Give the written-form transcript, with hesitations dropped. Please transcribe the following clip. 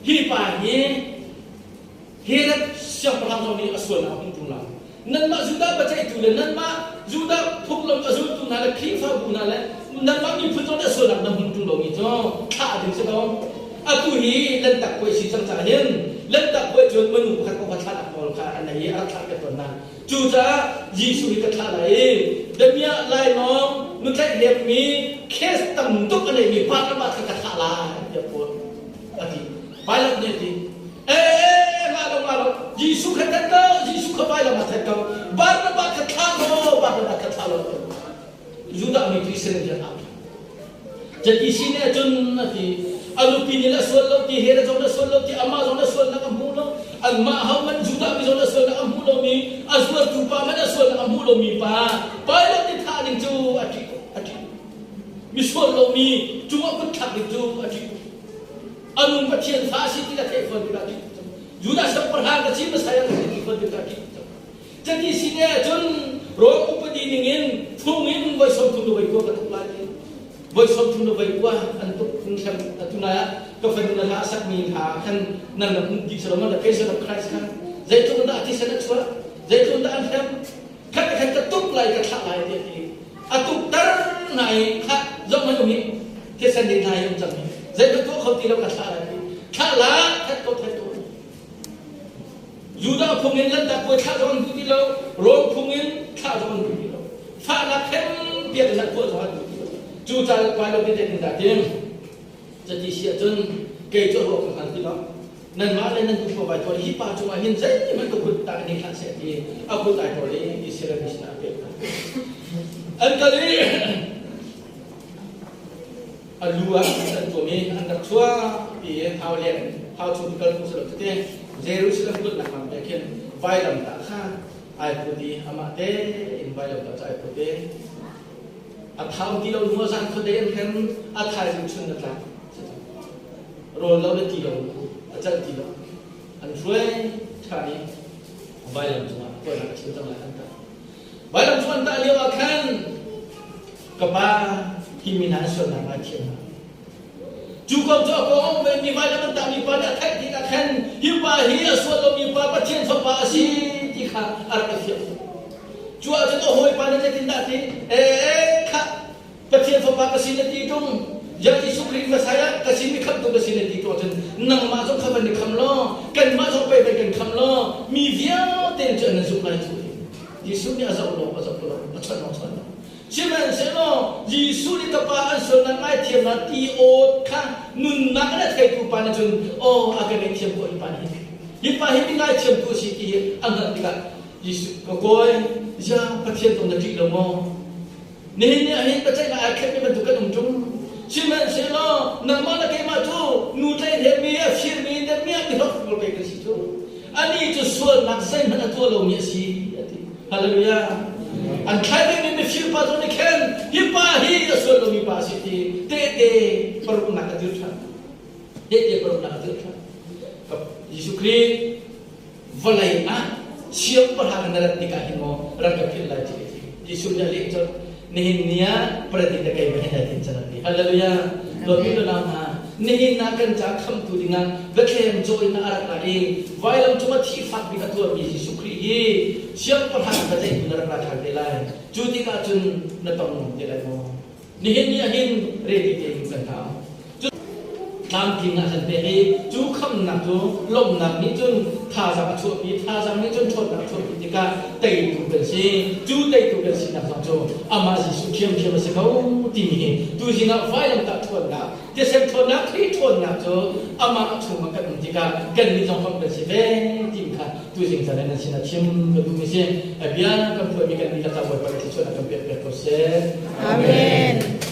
Hi pa hi Herod siangpahrang zong nih a sualnak a hmuh ṭung lo. Nanmah Judah biaceihtu le nanmah Judah phunglam a zultu hna le Khrihfabu hna le nanmah miphun zong nih a sualnak nan hmuh ṭung lomi cu thlah ding si ko. Atu hi Lanhtak Puai si cang caah hin Lanhtak Puai cun minung pakhat kong kha thlahnak nawl kha an nei i a rak thlahpiak tawn hna. Cucaah Jesuh hi ka thlah lai i damiah lainawng nutlaih hlekmi case tam tuk a neimi Barnabas kha ka thlah lai tiah Paul a ti. Pilate nih a ti. Ee, ngah lo, ngah lo. Jesuh kha that ko, Jesuh kha vailam ah that ko. Barnabas kha thlah law, Barnabas kha thlah law. Judah mi cu Israel mi an au. Cati si nih ahcun a ti. A nupi nih a sual lo ti, Herod zong a sual lo ti, amah zong a sualnak a hmu lo. Anmah ho man Judah mi zong a sualnak a hmu lomi, a zuartu pa man a sualnak a hmu lomi pa, Pilate nih thah ding cu a ṭih a ṭih. Mi sual lomi cungah kut thlak ding cu a ṭih. A nung Pathian fa a si ti ka theih fawn tikah ṭih. Judah siangpahrang ka si Messiah ka si ti fawn tikah ṭih. Cati si ne ahcun Rom upadi ningin phung in voi 30 le voi 9 ka tuk lai ti. Voi 30 le voi 9 an tuk phung hlem atu nai ah ka fanu na hla a sakmi hla khan nan rak hmuh dih selo the passion of Christ khan zeitluk dah thisen a chuah zeitluk dah an hlem khat khat ka tuk lai ka thlah lai ti a ti a tuk tar hna i kha zong hmanh um hi thisen ding hna hi um cang hi zeitluk tuah kho ti lo ka thlah lai ti thlah la that ko that ko Judah phung in Lanhtak Puai thlah zong an duh ti lo, Rom phung in thlah zong an duh ti lo. Fahnak hem piak in an tuah zong an duh ti lo. Cucaah Pilate nih zeitindah a tim? Cati si ahcun kei cu a ruah ka hngal ti lo. Nanmah le nan duh vai tuah hi pa cungah hin zeihmanh ka kut tah in hlah seh ti a kut ai tawl i Israel mi sinah a pek hna. An kal i a lu ah an tuam i an rak chuah ti i hau leng hau chung kal phung si lo tete Jerusalem kulhnak lam te khin vailam tah kha ai put i amah tein vailam tah cu ai put i a thau ti lo hnu a zan khuadei an hrem a thaizing chun na tlak rawl lo le ti lo a celh ti lo an hruai ṭhan i vailam cungah tuahnak a chim cang lai an tah Vailam cung an tah lio ah khan ka pa hi mi hna an sualnak ngaithiam hna. Cu kong cu a kong mi vailam an tahmi pa nih a theih tikah khan hi pa hi a sual lomi pa Pathian fapa a si ti kha a rak i fiang. Cu ahcun a hawipa nih zeitindah a ti? Ee khah Pathian fapa ka si na ti ṭung. Ya Jesuh Khrih Messiah ka si mi khamtu ka si na ti ṭung ahcun nangmah zong kha van i kham law kanmah zong pei van kan kham law mi vialte cu an zumh lai cu. Jesuh nih a zoh lo a zoh lo a chawnh lo chawnh lo. Sihmanhsehlaw Jesuh nih ka pa an sualnak ngaithiam na ti awt kha nunnak in a theitu pa nih cun aw a ka ngaihthiam ko hi pa nih hi pa hi mi ngaithiamtu a si ti hi a hngalh tikah Jesuh ka kawi ya Pathian zong na ṭih lo maw Nihin ni ah hin biaceihnak ai khenmi bantuk kan um ṭung. Sihmanhsehlaw nangmah le keimah cu nu tlaihhremmi, a firmi, damiah mihrok pawl pei kan si cu. Anih cu sualnak zeihmanh a tuah lomi a si, a ti. Hallelujah. An thlai dingmi mifir pa zong nih khan hi pa hi a sual lomi pa a si ti tehte paruknak a dir ṭhan. Tehte paruknak a dir ṭhan. Jesuh Khrih vawlei ah siangpahrang na rat tikah hin maw rak ka philh lai ti ka ti. Jesuh nih a leh colh. Nihin ni ah paradis na keimah hin ai tin cang a ti. Hallelujah. Dawtmi nunau hna, nihin ah kan ca khamtu dingah Bethlehem caw in a rak ra i vailam cungah thi fak bik a tuarmi Jesuh Khrih hi siangpahrang ka ceihtu na rak ra ṭhan te lai. Cu tikah cun na tong ngam te lai maw? Nihin ni ah hin ready tein kan hau. Tlamtling ah kan pek i cu khamnak cu lawmhnak nih cun thazaang a chuahpi, thazaang nih cun ṭhawnnak a chuahpi tikah teitu kan si. Cu teitu kan sinak zong cu amah Jesuh ṭhiamṭhiam a si ko timi hi tuzing ah vailamtah ṭhawnnak, thisen ṭhawnnak, Khrih ṭhawnnak cu amah chungah kan um tikah kannih zong hrawmh kan si ve timi kha tuzing caan ah nan sinah chim ka duhmi si. A bia kan phuahmi kan dihlak ah Bawipa nih thluachuahnak kan pek piak ko seh. Amen.